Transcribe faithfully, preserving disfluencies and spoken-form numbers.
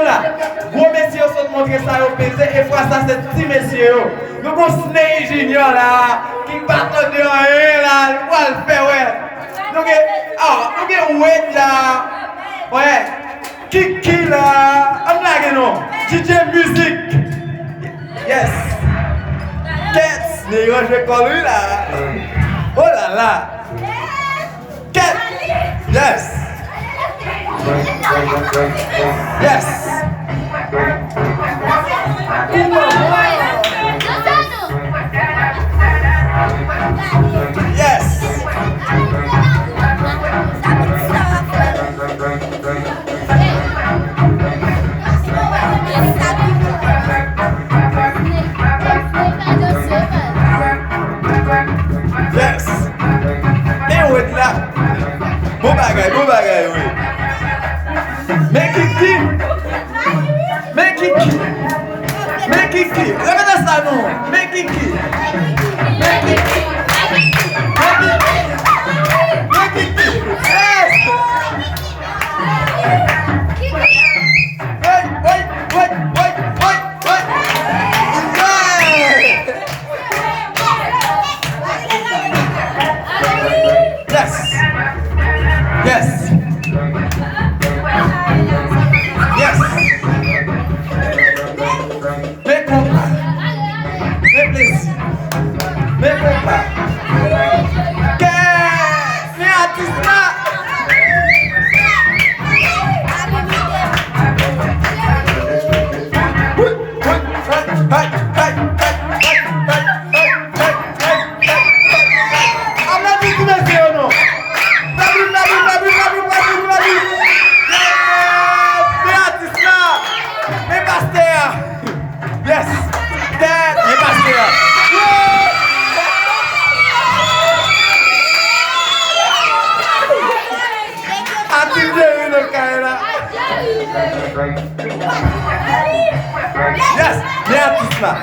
La, gwo mesye yo sot montre sa yo peze, e fwa sa se ti mesye yo. Nou gon Sney Junior la, ki pa tande anyen la, li pral fè wè. Nou gen, ah, nou gen Wade la, wè, Kiki la, ann lage non, D J Music. Yes. Kèt, li ranje kò l wi la. Oh la la. Kèt. Yes. Yes. Yes. Yes. Men wèt la. Bon bagay, bon bagay, wi. Men Kiki. Men Kiki. Men Kiki. Repete sa non. Men Kiki. Men Kiki. Men Kiki. Men Kiki. Yes. Hey, hey, hey, hey, hey, hey. Yes. Yes. Yes. Men konpa. Men plezi. Men konpa. Kè! Men atis la! Aplodi ti mesye yo non. Aplodi, aplodi, aplodi, aplodi, aplodi, aplodi. Yes! Men atis la! Men pastè a! Yes! Kèt! Men pastè a! Yeah! Atis Jerry nan kay la! Yes! Men atis la!